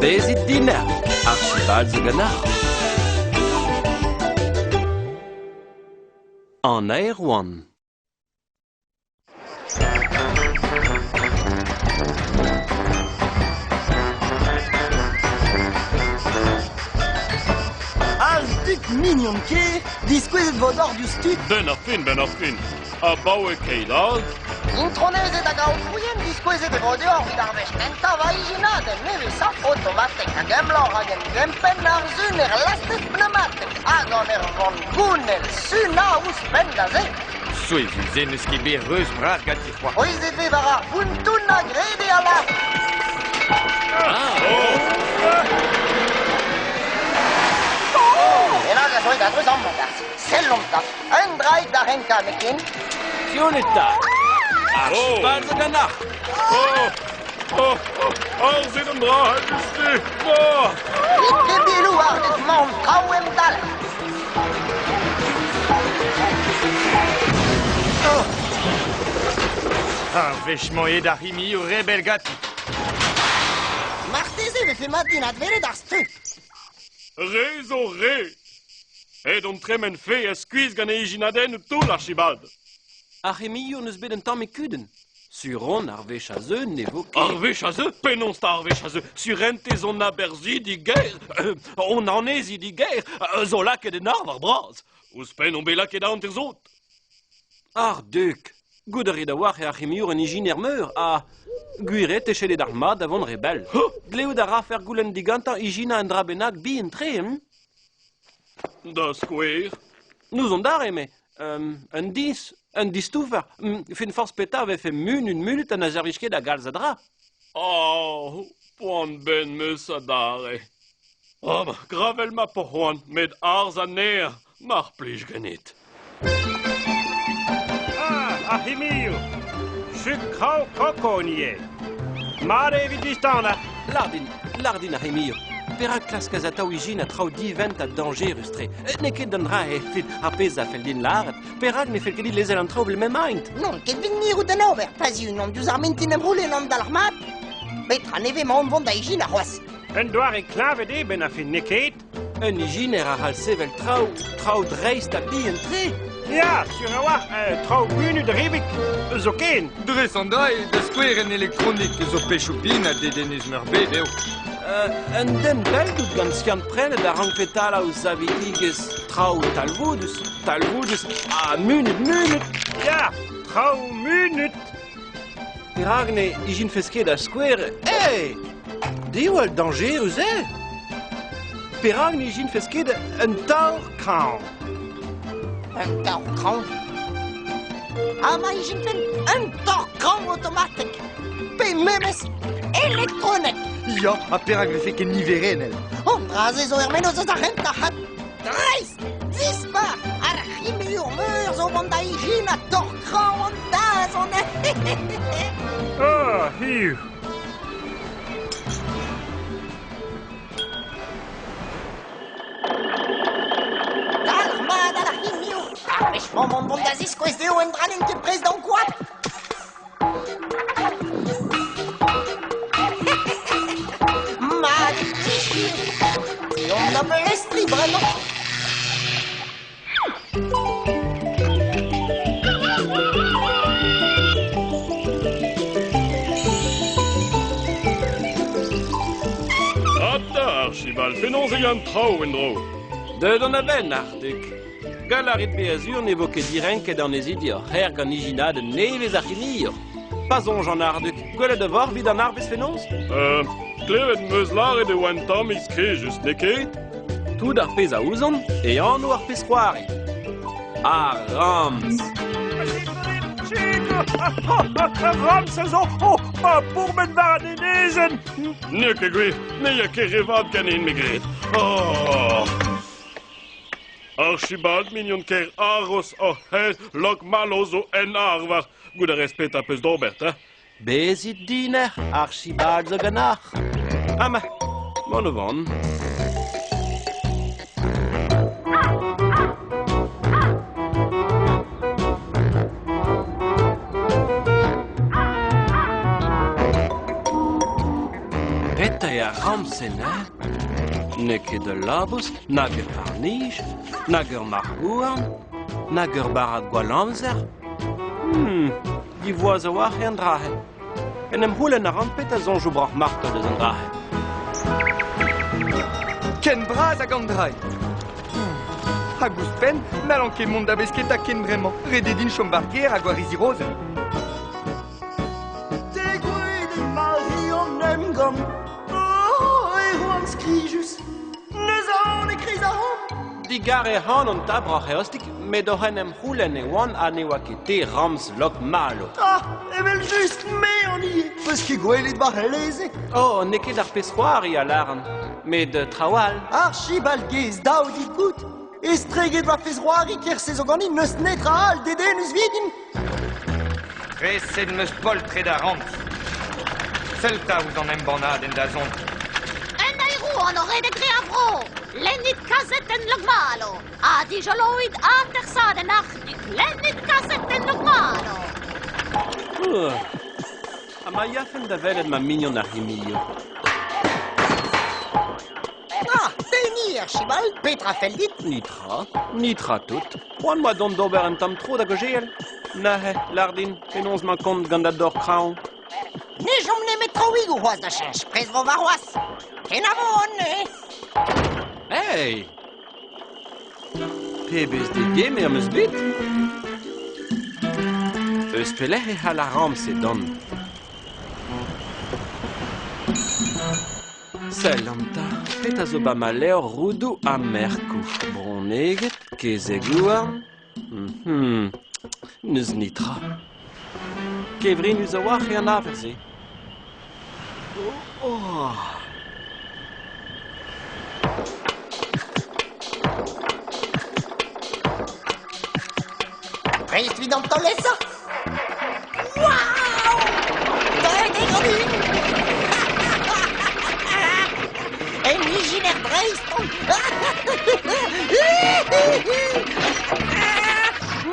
Bezit dinec'h, Archibald zo ganeoc'h. An aerouant. Ar dud mignon ker, diskouezet vo deoc'h diouzhtu. Benn ar fin, benn ar fin. Abaoe keit all. Intronezed hag aotrourien, diskouezet e vo deoc'h evit ar wech kentañ va ijinadenn nevesañ otomatek hag emloc'h hag emgempenn ar suner lastez pneumatek hag an ervangounell sunañ ouzhpenn da se. Souezhus-se n'eus ket bet reuz bras ganti c'hoazh. C'hwezhet vez war ar bountoun a grede Allah. Perak a zo da dreuz amañ, Darcy? Sellomp 'ta. Un draig da renkañ, nemet Sioul eta. Ar stal zo ganeoc'h. Oh, oh, oh, arzet an dra, just Oh! Rit ket biloù war dit-mañ an traoù em dalc'h. Ar wech-mañ eo d'ar hini o rebell ganti. Marteze e vefe mat din adwelet ar steuñv. Re zo re! Aet on tremen fae ha skuizh gant e ijinadennoù toull, Archibald. Ar c'hemiour n'eus bet un tammig kudenn. Sur on ar wech a zeu ne vo ket. Ar wech a zeu? Penaos 'ta ar wech a zeu? Surentez hon aberzhidi gaer, hon annezidi gaer, zo lakaet en arvar bras. Ouzhpenn on bet lakaet hanter-sot. Ar duk! Goût a rit a-walc'h eo ar c'himiour un ijiner meur ha gwir eo techet eo d'ar mat da vont re bell. Dleout a rafer goulenn digantañ ijinañ un dra bennak bihan-tre, hein? Da skouer? N'ouzon dare, me. Un diñs, un distoufer, fin forzh petra a vefe munut-munut ha na servij ket da galz a dra. Oh, poan benn 'm eus adarre. Oh, ma, gra 'vel ma po c'hoant, met arz anezhañ, mar plij ganit. Ah, ar c'himioù! Chug kraou koko ivez. Mat eo evit distanañ. Lardin, lardin ar c'himioù. Perak klaskas atav ijinañ traoù divent ha dañjerus-tre? N'eo ket an dra evit ar pezh a fell din lâret. Perak ne fell ket dit lezel an traoù evel m'emaint? N'on ket evit mirout d'en ober, pa zihunan diouzh ar mintin em c'houlennan dalc'hmat. Petra nevez 'maon vont da ijinañ c'hoazh? Un doare kleñved eo 'benn ar fin, n'eo ket? Un ijiner a c'hall sevel traoù, traoù dreist ha bihan-tre. Ya, sur a-walc'h, traoù munut rebik, zoken. Dres an dra eo da skouer en elektronik zo pechoù bihan ha dedennus-meurbet eo. Un den beldout gant skiant-prenet a rankfe talañ ouzh savidigezh traoù talvoudus, talvoudus ha munut-munut. Ya, traoù munut. Perak ne ijinfes ket da skouer Hey Diwall dañjerus eo! Perak ne ijinfes ket un taol-kraoñ? Un taol-kraoñ? Ha ma ijinfen un taol-kraoñ otomatek pe memes elektronek? Ya, ha perak vefe ket niverennel? An dra-se zo er mennozh eus ar c'hentañ c'had. Dreist! Dispar! Ar c'himiour meur zo vont da ijinañ torkraoñ an dazont! Ah, hiziv. Dalc'hmat ar c'himiour! Ar wech-mañ mont vont da ziskouez dezho un dra n'int ket prest d'ankouaat! Mat Deomp da blestriñ bremañ. Ata, Archibald, penaos e ya an traoù en-dro? Deuet on a-benn, Arc'hduk. Gall a rit bezañ sur ne vo ket direnket annezidi hor c'hêr gant ijinadenn nevez ar c'himiour. Pa soñj an Arduk, gwelet a voc'h 'vit an arvest fenoz? Klevet 'm eus lâret e oa un tammig skrijus, n'eo ket? Tout ar pezh a ouzon e anv ar pezh-c'hoari. Ar ramz. Ramz a zo oh, ma pourmen war an enezenn. N'eo ket gwir, ne ya ket re vat ganin, me gred. Oh. Archibald, mignon ker Aros, oh, he, Lok-Malo zo en arvar. Goût a rez petra peus d'ober, 'ta? Bezit dinec'h, Archibald zo ganeoc'h. Amañ, mont o vont. Petra eo ar ramz-se neuze? N'eo ket ul labous, nag ur c'harr-nij, nag ur marc'h-houarn, nag ur barrad gwall-amzer. Divoas a-walc'h eo an dra-se. En em c'houlenn a ran petra soñjo broc'h martolod eus an dra-se. Ken bras hag an drailh. Hag ouzhpenn, n'hallan ket mont da besketa ken bremañ. Ret eo din chom 'bar gêr ha gwarizi Rozenn. Degouezhet eo mare an emgann. Oh, e oan skrijus. Neuze on e-kreiz ar c'hamp. Digarez ac'hanon 'ta, broc'h eostig, met oc'h en em c'houlenn e oan ha ne oa ket te ramz Lokmalo. Ah, evel-just, me an ivez. Peus ket gwelet war leze? Oh, n'eo ket ar pezh-c'hoari a lâran, met traoù all. Archibald gaezh, dav dit goût. Estreget va fezh-c'hoari kerse zo ganin n'eus netra all dedennus 'vidin. Treset 'm eus poltred ar ramz. Sell 'ta ouzh an embannadenn da zont. Un aerouant o redek dre ar vro. Lennit kazetenn Lokmalo ha dijoloit atersadenn Arc'hduc. Lennit kazetenn Lokmalo. Ha ma yafen da welet ma mignon ar c'himiour. Ah, te Archibald, petra fell dit? Nitra, nitra tout. C'hoant 'oa dont d'ober un tamm tro da gaozeal. Neuze, lâr din, penaos 'mañ kont gant da dor kraoñ? Ne chom nemet traoùigoù c'hoazh da cheñch, prest 'vo warc'hoazh. Kenavo neuze. Hey! Pebezh degemer 'm eus bet! Eus pelec'h e c'hall ar ramz-se dont? Sell enta, petra zo 'ba ma levr roudoù ha merkoù? Bronneged, kezeg-houarn N'eus netra. Kevrinus a-walc'h eo an afer-se. Oh. Prest evit an taol-esa? Waouh! Deuet eo ganin! Un ijiner dreist on!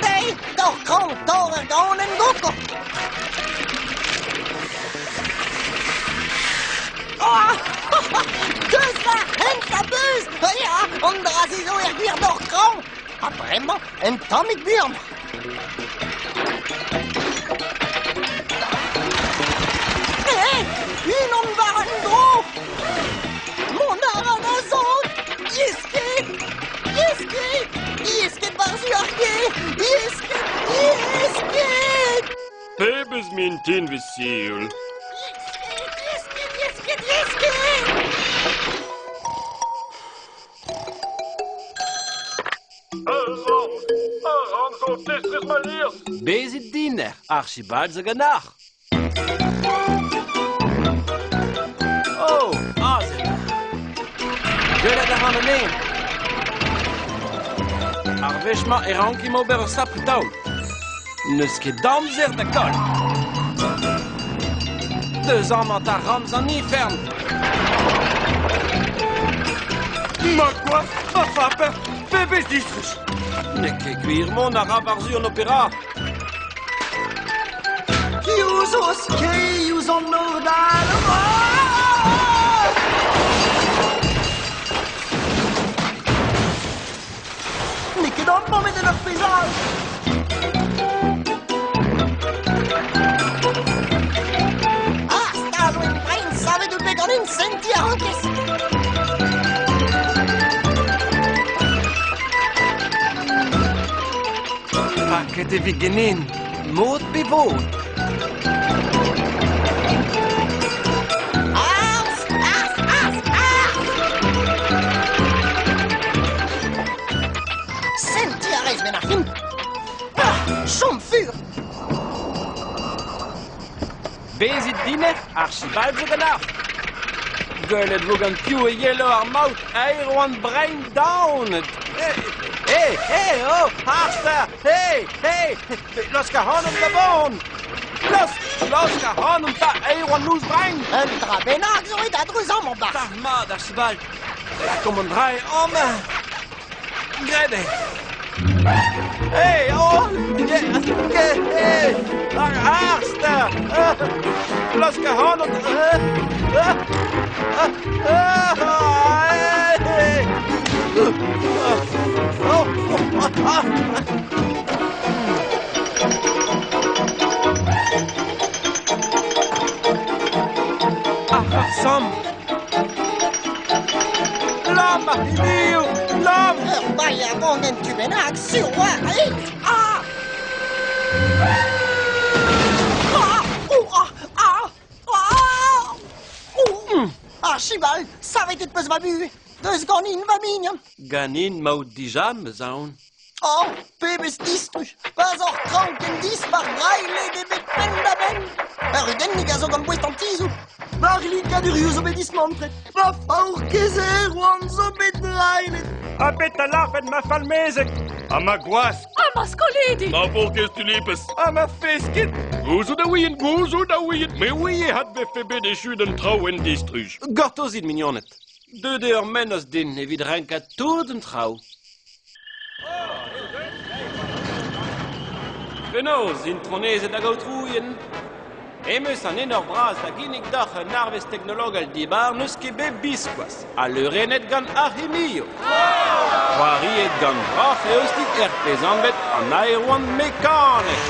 Deiz d'hor kraoñ torr ar gaonenn goko! Deus war hent a-beuz! Ya, an dra-se zo er gwir d'hor kraoñ! Ha bremañ, un tammig buan. Eh, unan war un dro! Mont a ra da zont! Yes ket! Yes ket! Yes ket war-zu ar gêr! Yes ket! Yes ket! Pebezh mintinvezh sioul! Yes ket! Yes ket! Yes ket! Yes ket! Ur ramz zo testris ma liorzh! Bezit dinec'h, Archibald zo ganeoc'h! Oh, aze! Gwelet a ran anezhañ! Ar wech-mañ e rankimp ober ur sapre taol. N'eus ket amzer da goll. Deus amañ 'ta ramz an ifern! Ma gwaz, ma faper, pebezh distruj! N'eo ket gwir mont a ra war-zu an opera. Piv zo o skeiñ ouzh an nor-dal? N'eo ket amañ met en ur pezh all. Ah, stag en brein, savet out bet ganin, sentiñ a rankez. Paket e vi ganin, mod pe vod. Arz, arz, arz, arz! Sentiñ a rez 'benn ar fin. Ah, chom fur! Bezit dinec'h, Archibald zo ganeoc'h. Gwelet vo gant piv e yelo ar maout aerouant brein daonet. Hey, hey, oh, Arthur, hey, hey, laosk ac'hanomp da vont. Laosk, laosk ac'hanomp 'ta aerouant lous brein. Un dra bennak zo ret a-dreuz amañ 'barzh. Dalc'h mat, Archibald. Lakaomp an dra amañ. Graet eo. Hey, oh, hey, hey, ar Arthur. klask ac'hanot. Ar c'harr-samm. Lamm, Arc'himio, lamm! Ur bailh a vont en tu bennak, sur war int! Ah! Ah! Oh, ah! Ah! Ah! Oh! Archibald, savetet peus va buhez. Deus ganin, va mignon. Ganin 'maout dija, 'm eus aon. Oh, pebezh distruj! Pa'z oc'h traoù ken dispar drailhet eo bet penn-da-benn! Ur rudennig a zo gant boest an tizhoù. Va c'hlikadurioù zo bet dismantret. Va faourkaezh Erwan zo bet drailhet. Ha petra lârfet ma falmezeg? Ha ma gwask. Ha ma skolidi! Ma paourkaezh tulipez. Ha ma fesked. Gouzout a ouien, gouzout a ouien. Me ouie had vefe bet echu d'an traoù en distruj. Gortozit, mignoned. Deuet eo ur mennozh din evit renkañ tout an traoù. Penaos, intronezed hag aotrouien? Em eus an enor bras da ginnig deoc'h un arvest teknologel dibar n'eus ket bet biskoazh, ha leurennet gant Archimio. C'hoariet gant Roc'h Eostig er pezh anvet an aerouant mekanek.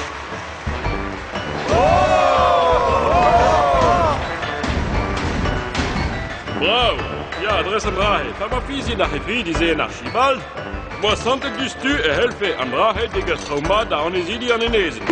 Brav! Ya, dres an dra-se. Pa ma fizin ar c'hefridi-se en Archibald, 'moa santet diouzhtu e c'hellfe an dra-se degas traoù mat da annezidi an enezenn.